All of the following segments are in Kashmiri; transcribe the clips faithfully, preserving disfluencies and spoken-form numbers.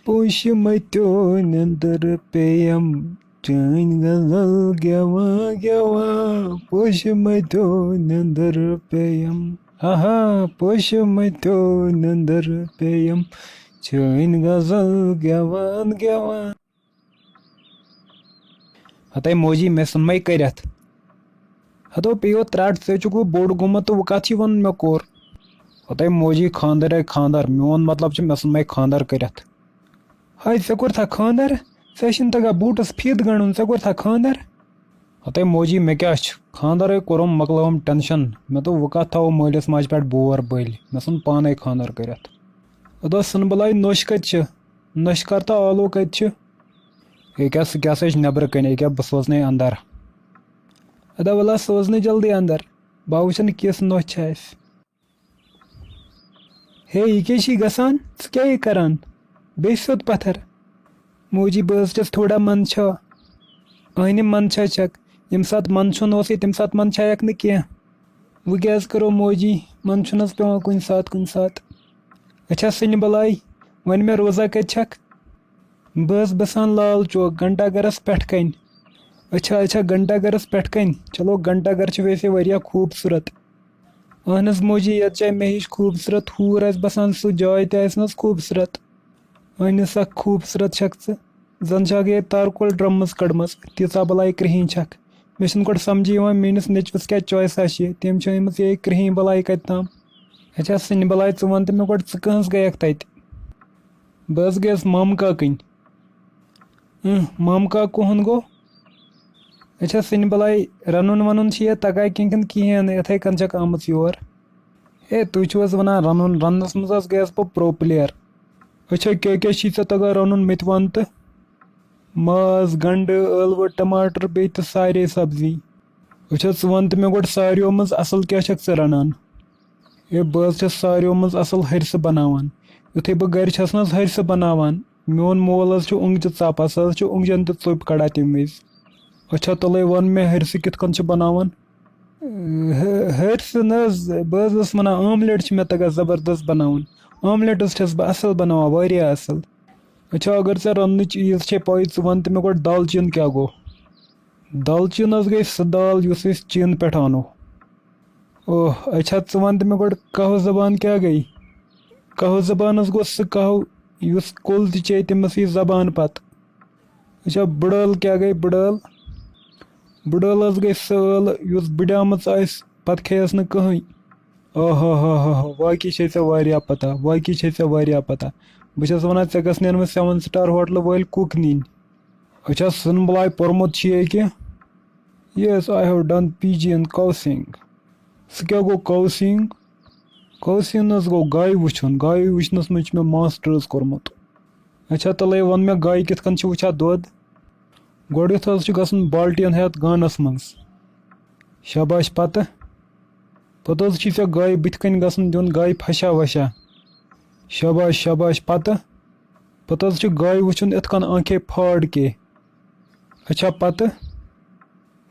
پوشہِ مَتیو نٮ۪نٛدٕر پیٚیَم، چٲنۍ غزل گٮ۪وان گٮ۪وان۔ پوشہِ مَتیو نٮ۪نٛدٕر پیٚیَم، ہا ہا، پوشہِ مَتیو نٮ۪نٛدٕر پیٚیَم، چٲنۍ غزل گٮ۪وان گٮ۪وان۔ ہتے موجی، مےٚ ژھُنمَے کٔرِتھ۔ ہتو پیٚیو ترٛٹھ، ژٕ چھُکھ وۄنۍ بوٚڑ گوٚمُت تہٕ وۄنۍ کَتھ چھُے وَنُن مےٚ کوٚر؟ ہتے موجی، خانٛدر ہے خانٛدر، میون مطلب چھُ مےٚ ژھُنمَے خانٛدر کٔرِتھ۔ ہاے، ژےٚ کوٚرتھا خانٛدر؟ ژےٚ چھُنہٕ تگان بوٗٹس فیٖتہٕ گنٛڈُن، ژےٚ کوٚرتھا خانٛدر؟ ہتے موجی، مےٚ کیٛاہ چھُ؟ خانٛدر ہے کوٚرُم، مۄکلٲوٕم ٹٮ۪نشن۔ مےٚ دوٚپ، وۄنۍ کَتھ تھاوو مٲلِس ماجہِ پٮ۪ٹھ بور بٔلۍ؟ مےٚ ژھُن پانے خانٛدر کٔرِتھ۔ ادا سُنہٕ بلاے، نوٚش کَتہِ چھِ؟ نوٚش کر تہٕ آلو کَتہِ چھِ؟ ییٚکیٛاہ سُہ کیٛاہ سا چھِ نٮ۪برٕ کَنہِ، ییٚکیٛاہ بہٕ سوزنَے اندر۔ ادا وَلہ سوزنَے جلدی اندر، بہٕ وٕچھن کِژھ نوٚش چھِ اَسہِ۔ ہے، یہِ کیٛاہ چھِ گژھان؟ ژٕ کیٛاہ یہِ کران؟ بیٚیہِ سیوٚد پتھر۔ موجی، بہٕ حظ چھَس تھوڑا منٛدچھا۔ اہنہِ منٛدچھا چھَکھ۔ ییٚمہِ ساتہٕ منٛدچھُن اوسُے، تَمہِ ساتہٕ منٛدچھایَکھ نہٕ کینٛہہ۔ وۄنۍ کیٛاہ حظ کرو موجی؟ منٛدچھُن حظ پٮ۪وان کُنہِ ساتہٕ، کُنہِ ساتہٕ۔ اچھا، سٕنہِ بلاے، وَنہِ مےٚ، روزا کَتہِ چھَکھ؟ بہٕ حظ بسان لال چوک، گھنٹہ گرس پٮ۪ٹھ کنہِ۔ اچھا، اچھا، گھنٹہ گرس پٮ۪ٹھ کنہِ۔ چلو، گھنٹہ گر چھِ ویسے واریاہ خوٗبصوٗرت۔ اہن حظ موجی، یتھ جایہِ مےٚ ہِش خوٗبصوٗرت حوٗر آسہِ بسان، سُہ جاے تہِ آسہِ نہ حظ خوٗبصوٗرت؟ اہن حظ، سۄ خوٗبصوٗرت چھکھ ژٕ۔ زن چھکھ یہِ تارکول ڈرمس کٔڑمٕژ، تیٖژاہ بلاے کرٛہِنۍ چھکھ۔ مےٚ چھُنہٕ گۄڈٕ سمجھے یِوان، میٲنِس نیٚچوِس کیٛاہ choice آسہِ یہِ۔ تٔمۍ چھِ أنمٕژ یہِ کرٛہِنۍ بلاے کتہِ تام۔ اچھا، سٕنہِ بلاے، ژٕ وَن تہٕ مےٚ گۄڈٕ، ژٕ کٕہٕنٛز گٔیَکھ تَتہِ؟ بہٕ حظ گٔیَس مامہٕ کاکٕنۍ۔ اۭں، مامہٕ کاکہٕ کُہُنٛد گوٚو؟ اچھا، سٕنہِ بلاے، رَنُن وَنُن چھِ یہِ تَگان کِنہٕ کِنہٕ کِہیٖنۍ نہٕ، یِتھَے کٔنۍ چھَکھ آمٕژ یور؟ ہے، تُہۍ چھِو حظ وَنان رَنُن؟ رَننَس منٛز حظ گٔیَس بہٕ pro player۔ اچھا، کیٛاہ کیٛاہ چھی ژےٚ تَگان رَنُن، مےٚ تہِ وَن تہٕ؟ ماز، گنٛڈٕ، ٲلوٕ، ٹماٹر، بیٚیہِ تہِ سارے سبزی۔ اچھا، ژٕ وَن تہٕ مےٚ گۄڈٕ، ساروِیو منٛز اَصٕل کیٛاہ چھَکھ ژٕ رَنان؟ ہے، بہٕ حظ چھَس ساروِیو منٛز اَصٕل ۂرسہٕ بَناوان۔ یُتھُے بہٕ گَرِ چھَس نہٕ حظ ۂرسہٕ بَناوان، میون مول حظ چھُ اوٚنٛگجہِ ژاپان، سُہ حظ چھُ اوٚنٛگجَن تہِ ژوٚپۍ کَڑان تَمہِ وِزِ۔ اچھا، تَلَے وَن مےٚ، ۂرسہٕ کِتھ کٔنۍ چھِ بَناوان؟ ہہ-، ۂرسہٕ نہٕ حظ، بہٕ حظ ٲسٕس وَنان، آملیٹ چھِ مےٚ تَگان زبردست بَناوُن۔ آملیٹ حظ چھَس بہٕ اَصٕل بَناوان، واریاہ اَصٕل۔ اچھا، اگر ژےٚ رَننٕچ عیٖز چھے پَے، ژٕ وَن تہٕ مےٚ گۄڈٕ، دالچیٖن کیٛاہ گوٚو؟ دالچیٖن حظ گٔے سۄ دال، یُس أسۍ چیٖنہٕ پٮ۪ٹھ اَنو۔ اوہ، اچھا، ژٕ وَن تہٕ مےٚ گۄڈٕ، قہوٕ زبان کیٛاہ گٔے؟ قہوٕ زبان حظ گوٚو سُہ قہوٕ، یُس کُل تہِ چیٚیہِ، تٔمِس یی زبان پَتہٕ۔ اچھا، بٕڑٲل کیٛاہ گٔے، بٕڑٲل؟ بٕڑٲل حظ گٔے سۄ ٲل، یُس بٕڑیمٕژ آسہِ، پَتہٕ کھیٚیَس نہٕ کٕہٕنۍ۔ اوہ ہو ہو ہو ہو، واقعی چھے ژےٚ واریاہ پَتہ، واقعی چھے ژےٚ واریاہ پَتہ۔ بہٕ چھَس وَنان، ژےٚ گژھنَے نہٕ وۄنۍ seven star ہوٹلہٕ وٲلۍ cook نِنۍ۔ اچھا، سُنہٕ بلاے، پوٚرمُت چھُ یہِ کینٛہہ؟ Yes, I have done P G in cow sing. سُہ کیٛاہ گوٚو cow sing؟ Cow sing حظ گوٚو گایہِ وٕچھُن۔ گایہِ وٕچھنَس منٛز چھُ مےٚ masters کوٚرمُت۔ اچھا، تَلَے وَن مےٚ، گایہِ کِتھ کٔنۍ چھِ وٕچھان دۄد؟ گۄڈٕنٮ۪تھ حظ چھُ گژھُن بالٹیٖن ہٮ۪تھ گانَس منٛز۔ شاباش، پَتہٕ؟ پَتہٕ حظ چھُے ژےٚ گایہِ بٕتھِ کَنۍ گژھُن دیُن گایہِ پھَشا وَشا۔ شاباش، شاباش، پَتہٕ؟ پَتہٕ حظ چھُ گایہِ وٕچھُن یِتھ کٔنۍ آنکھے پھاڑ کے۔ اچھا، پَتہٕ؟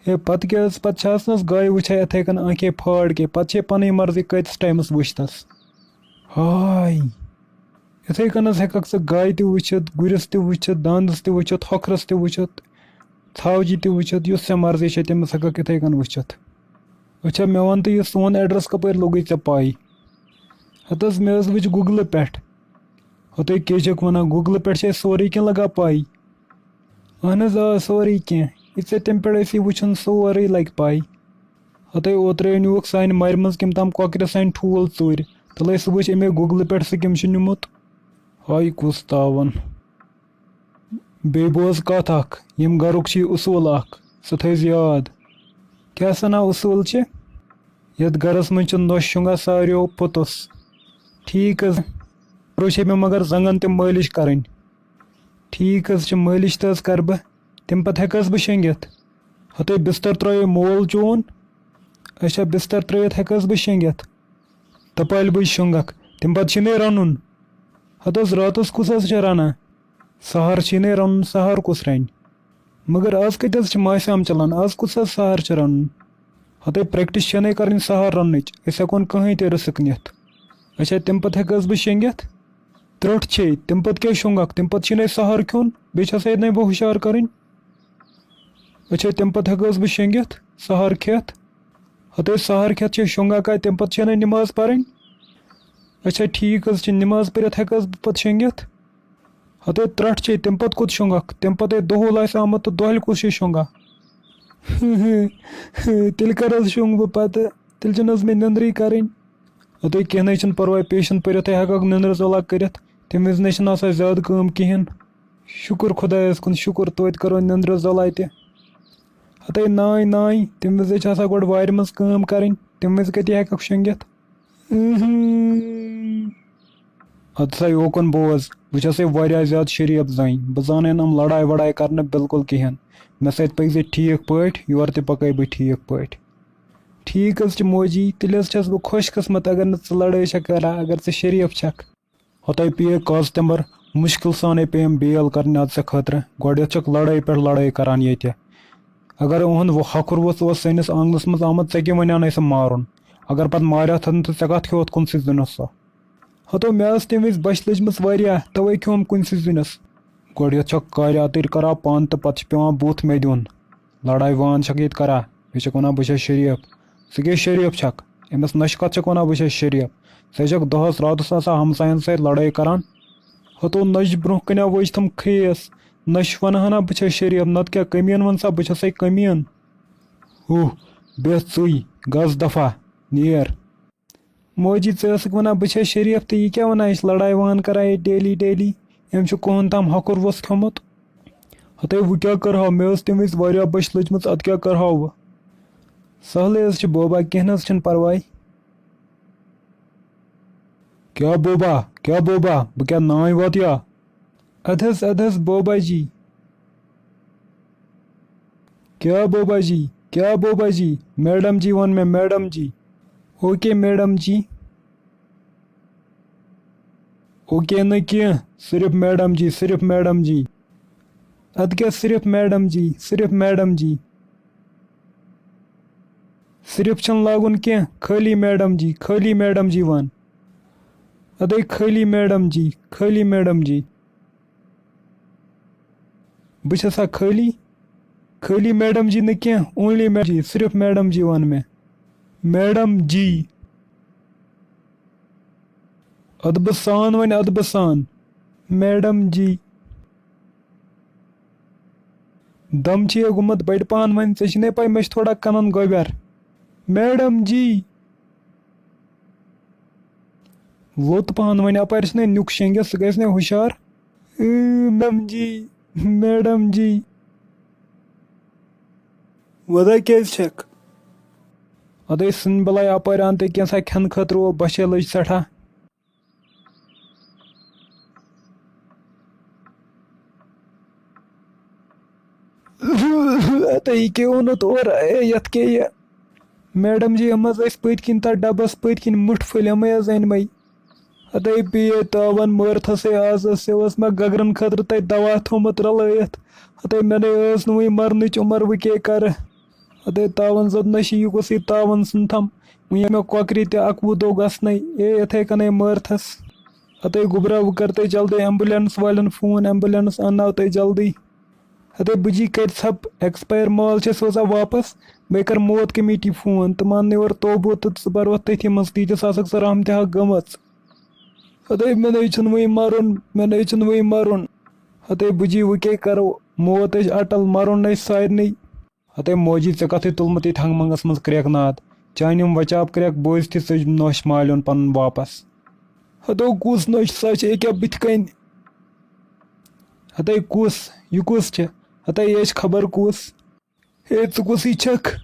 ہے، پَتہٕ کیٛاہ حظ؟ پَتہٕ چھِ آسان حظ گایہِ وٕچھان یِتھَے کٔنۍ آنکھے پھاڑ کے۔ پَتہٕ چھے پَنٕنۍ مرضی کۭتِس ٹایمَس وٕچھتَس۔ ہاے! یِتھَے کٔنۍ حظ ہٮ۪کَکھ ژٕ گایہِ تہِ وٕچھِتھ، گُرِس تہِ وٕچھِتھ، داندَس تہِ وٕچھِتھ، ہۄکھرَس تہِ وٕچھِتھ، ژھاوجہِ تہِ وٕچھِتھ، یُس ژےٚ مرضی چھےٚ، تٔمِس ہٮ۪کَکھ یِتھَے کٔنۍ وٕچھِتھ۔ اچھا، مےٚ وَن تہٕ، یہِ سون address کَپٲرۍ لوٚگُے ژےٚ پَے؟ ہَتہٕ حظ، مےٚ حظ وٕچھ Google-ٕ پٮ۪ٹھ۔ ہَتَے کیٛاہ چھَکھ وَنان، Google-ٕ پٮ۪ٹھ چھِ اَسہِ سورُے کینٛہہ لَگان پَے۔ اہن حظ، آ، سورُے کینٛہہ۔ یہِ ژےٚ تَمہِ پٮ۪ٹھ ٲسی وٕچھُن، سورُے لَگہِ پَے۔ ہَتَے اوترَے نیوٗکھ سانہِ مَرِ منٛز کٔمۍ تام کۄکرِ سانہِ ٹھوٗل ژوٗرِ۔ تَلَے سُہ وٕچھ اَمے Google-ٕ پٮ۪ٹھ، سُہ کٔمۍ چھُ نیوٗمُت۔ ہاے کُس تاوَن۔ بیٚیہِ بوز کَتھ اَکھ، ییٚمہِ گَرُک چھُے اصوٗل اَکھ، سُہ تھٲیزِ یاد۔ کیٛاہ سَنا اصوٗل چھِ؟ یَتھ گَرَس منٛز چھِ نۄش شۄنٛگان ساروِیو پوٚتُس۔ ٹھیٖک حظ۔ پَتہٕ چھے مےٚ مگر زَنٛگَن تہِ مٲلِش کَرٕنۍ۔ ٹھیٖک حظ چھِ، مٲلِش تہِ حظ کَرٕ بہٕ۔ تَمہِ پَتہٕ ہٮ۪کہٕ حظ بہٕ شۄنٛگِتھ؟ ہَتَے بِستَر ترٛٲیِو مول چون۔ اچھا، بِستَر ترٛٲیِتھ ہٮ۪کہٕ حظ بہٕ شۄنٛگِتھ؟ تَپٲلۍ بٔج شۄنٛگَکھ۔ تَمہِ پَتہٕ چھُے مےٚ رَنُن۔ ہَتہٕ حظ، راتَس کُس حظ چھُ رَنان؟ سَحر چھُے نَے رَنُن، سَحر کُس رَنہِ؟ مگر آز کَتہِ حظ چھِ ماسہِ عام چَلان؟ آز کُس حظ سَحر چھُ رَنُن؟ ہَتَے practice چھےٚ نَے کَرٕنۍ سَحر رَننٕچ، أسۍ ہٮ۪کو نہٕ کٕہٕنۍ تہِ risk نِتھ۔ اچھا، تَمہِ پَتہٕ ہٮ۪کہٕ حظ بہٕ شۄنٛگِتھ؟ ترٛٹھ چھے، تَمہِ پَتہٕ کیٛاہ شۄنٛگَکھ؟ تَمہِ پَتہٕ چھِنَے سحر کھیوٚن، بیٚیہِ چھَسَے ییٚتنَے بہٕ ہُشار کَرٕنۍ۔ اچھا، تَمہِ پَتہٕ ہٮ۪کہٕ حظ بہٕ شۄنٛگِتھ، سحر کھٮ۪تھ؟ ہَتَے سحر کھٮ۪تھ چھے شۄنٛگان کَتہِ؟ تَمہِ پَتہٕ چھَنَے نٮ۪ماز پَرٕنۍ۔ اچھا، ٹھیٖک حظ چھِ، نٮ۪ماز پٔرِتھ ہٮ۪کہٕ حظ بہٕ پَتہٕ شۄنٛگِتھ؟ ہَتَے ترٛٹھ چھے، تَمہِ پَتہٕ کوٚت شۄنٛگَکھ؟ تَمہِ پَتَے دۄہُل آسہِ آمُت تہٕ دۄہلہِ کُس چھُے شۄنٛگان؟ تیٚلہِ کَر حظ شۄنٛگہٕ بہٕ پَتہٕ؟ تیٚلہِ چھَنہٕ حظ مےٚ نٮ۪نٛدرٕے کَرٕنۍ۔ ہَتَے کینٛہہ نَے چھُنہٕ پَرواے، پیشَن پٔرِتھَے ہٮ۪کَکھ نٮ۪نٛدرٕ ژَلا کٔرِتھ۔ تَمہِ وِزِ نَے چھِنہٕ آسان زیادٕ کٲم کِہیٖنۍ۔ شُکُر خۄدایَس کُن، شُکُر، توتہِ کَرو نٮ۪نٛدرٕ ژَلا تہِ۔ ہَتَے نانۍ، نانۍ، تَمہِ وِزِ چھِ آسان گۄڈٕ وارِ منٛز کٲم کَرٕنۍ، تَمہِ وِزِ کَتہِ ہٮ۪کَکھ شۄنٛگِتھ؟ اۭں۔ اَدٕ سا یوکُن بوز، بہٕ چھَسَے واریاہ زیادٕ شریٖف زَنۍ۔ بہٕ زانَے نہٕ یِم لڑایہِ وڑایہِ کرنہٕ بِلکُل کِہیٖنۍ۔ مےٚ سۭتۍ پٔکۍ زِ ٹھیٖک پٲٹھۍ، یورٕ تہِ پَکَے بہٕ ٹھیٖک پٲٹھۍ۔ ٹھیٖک حظ چھِ موجی، تیٚلہِ حظ چھَس بہٕ خۄش قٕسمت اگر نہٕ ژٕ لڑٲے چھَکھ کران، اگر ژٕ شریٖف چھَکھ۔ ہۄتَے پیٚیہِ قاز تِمبر، مُشکِل سانَے پیٚیَم بیل کرنہِ اَتھ ژےٚ خٲطرٕ۔ گۄڈٕنٮ۪تھ چھَکھ لڑٲے پٮ۪ٹھ لڑٲے کران ییٚتہِ۔ اگر اُہُنٛد وۄ-، ہۄکھُر ووٚژھ اوس سٲنِس آنٛگنَس منٛز آمُت، ژےٚ کیٛاہ وَنیٛاونَے سُہ مارُن؟ اگر پَتہٕ ماریٛاتھَن تہٕ ژےٚ کَتھ کھیوٚوُتھ کُنسٕے زٔنِس سۄ؟ ہتو، مےٚ ٲس تَمہِ وِزِ بۄچھِ لٔجمٕژ واریاہ، تَوَے کھیوٚم کُنسٕے زٔنِس۔ گۄڈٕ یَتھ چھَکھ کارِ اَتٕرۍ کَران پانہٕ تہٕ پَتہٕ چھِ پٮ۪وان بُتھ مےٚ دیُن۔ لڑایہِ وان چھَکھ ییٚتہِ کَران، بیٚیہِ چھَکھ وَنان بہٕ چھَس شریٖف۔ ژٕ کیٛاہ شریٖف چھَکھ؟ أمِس نَشہِ کَتھ چھَکھ وَنان بہٕ چھَس شریٖف؟ ژٕ چھَکھ دۄہَس راتَس آسان ہمسایَن سۭتۍ لڑٲے کَران۔ ہتو، نَشہِ برٛونٛہہ کَنہِ وٲج تِم کھرٛیس۔ نَشہِ وَنہٕ ہنا بہٕ چھَس شریٖف، نَتہٕ کیٛاہ کٔمیٖن وَن سا بہٕ چھَسَے کٔمیٖن۔ ہُہ، بیٚہہ ژٕے، گژھ دفعہ، نیر۔ موجی، ژٕ ٲسٕکھ وَنان بہٕ چھَس شریٖف تہٕ یہِ کیٛاہ وَنان؟ یہِ چھِ لڑایہِ وان کَران ییٚتہِ ڈیلی ڈیلی۔ أمۍ چھُ کُہُنٛد تام ہۄکھُر ووٚژھ کھیوٚمُت۔ ہَتَے وۄنۍ کیٛاہ کَرٕہاو؟ مےٚ ٲس تَمہِ وِزِ واریاہ بۄچھِ لٔجمٕژ، اَدٕ کیٛاہ کَرٕہاو بہٕ؟ سہلٕے حظ چھِ بوبا، کینٛہہ نہٕ حظ چھِنہٕ پَرواے۔ کیٛاہ بوبا؟ کیٛاہ بوبا؟ بہٕ کیٛاہ نانۍ واتہٕ یا؟ اَدٕ حظ، اَدٕ حظ بوبا جی۔ کیٛاہ بوبا جی؟ کیٛاہ بوبا جی؟ میڈم جی ووٚن مےٚ، میڈم جی۔ اوکے میڈم جی۔ اوکے نہٕ کینٛہہ، صرف میڈم جی، صرف میڈم جی۔ اَدٕ کیٛاہ صرف میڈم جی، صرف میڈم جی۔ صرف چھُنہٕ لاگُن کینٛہہ، خٲلی میڈم جی، خٲلی میڈم جی وَن۔ اَدَے خٲلی میڈم جی، خٲلی میڈم جی۔ بہٕ چھَسا خٲلی؟ خٲلی میڈم جی نہٕ کینٛہہ، اونلی میڈم جی، صرف میڈم جی وَن مےٚ۔ میڈم جی۔ اَدبہٕ سان وَنہِ، اَدبہٕ سان۔ میڈم جی۔ دم چھُ یہِ گوٚمُت بٔڑۍ پہن، وۄنۍ ژےٚ چھِ نے پَے، مےٚ چھُ تھوڑا کَنَن گوٚبٮ۪ر۔ میڈم جی۔ لوٚت پہن وۄنۍ اَپٲرۍ چھُنَے نیُک شیٚنٛگِتھ، سُہ گژھِ نے ہُشار۔ اۭں، میڈم جی، میڈم جی۔ وَدَے کیٛازِ چھَکھ؟ اَدَے سٕنٛدۍ بَلاے اَپٲرۍ اَن تہٕ کینٛژھا کھٮ۪نہٕ خٲطرٕ، او بۄچھے لٔج سٮ۪ٹھاہ۔ اَدَے یہِ کیٛاہ ووٚنُتھ اورٕ؟ اے، یَتھ کیٛاہ یہِ؟ میڈم جی، یِم حظ ٲسۍ پٔتۍ کِنۍ تَتھ ڈَبَس پٔتۍ کِنۍ مُٹھ پھٔلۍ، یِمَے حظ أنۍ مَے۔ اَدَے پیٚیے تاوَن مٲرتھَسٕے آز، ٲس، ژےٚ اوس مےٚ گَگرَن خٲطرٕ تَتہِ دَوا تھوٚومُت رَلٲیِتھ۔ اَدَے مےٚ نے ٲس نہٕ وٕنہِ مَرنٕچ عُمر، وۄنۍ کیٛاہ کَرٕ؟ اَدَے تاوَن زَد نہ چھِ یہِ کُسٕے تاوَن سُنٛد تھَم۔ وۄنۍ یہِ مےٚ کۄکرِ تہِ اَکوُہ دۄہ گژھنَے، اے یِتھَے کَنَے مٲرتھَس۔ اَدَے گوٚبرا، وۄنۍ کَر تہٕ جلدی ایمبولینس والٮ۪ن فون، ایمبولینس اَنناو تہٕ جلدی۔ اَدَے بٕجی کَرِ ژھَپ، ایکسپایر مال چھِ سوزان واپس۔ بیٚیہِ کَر موت کمیٹی فون، تِمَن نِوَر توبہٕ تہٕ ژٕ بَروَتھ تٔتھی منٛز، تیٖتِس آسَکھ ژٕ رحمتِ حق گٔمٕژ۔ اَدَے مےٚ نے چھُنہٕ وٕنہِ مَرُن، مےٚ نے چھُنہٕ وٕنہِ مَرُن۔ ہَتَے بٕجی، وۄنۍ کیٛاہ کَرو؟ موت ٲسۍ اَٹَل، مَرُن نے سارنٕے۔ ہَتَے موجی، ژےٚ کَتھٕے تُلمُت یہِ تھنٛگہٕ منٛگَس منٛز کرٛیکہٕ ناد؟ چانہِ یِم وۄچاپ کرٛیکہٕ بوٗزِتھٕے ژٔج نوش مالیُن پَنُن واپس۔ ہَتو کُس نوش سا چھِ ییٚکیٛاہ بٕتھِ کَنہِ؟ ہَتَے کُس؟ یہِ کُس چھِ؟ ہَتَے یہِ چھِ خبر کُس۔ ہے، ژٕ کُسٕے چھَکھ؟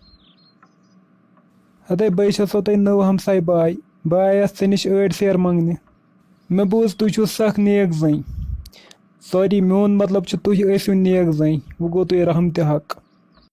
ہَتَے بَے چھَسو تۄہہِ نٔو ہمساے باے۔ بہٕ آیَس ژےٚ نِش ٲٹۍ سیر منٛگنہِ۔ مےٚ بوٗز تُہۍ چھِو سَکھ نیک زٔنۍ۔ ساری، میون مطلب چھُ تُہۍ ٲسِو نیک زٔنۍ۔ وۄنۍ گوٚو تُہۍ رحمتِ حق۔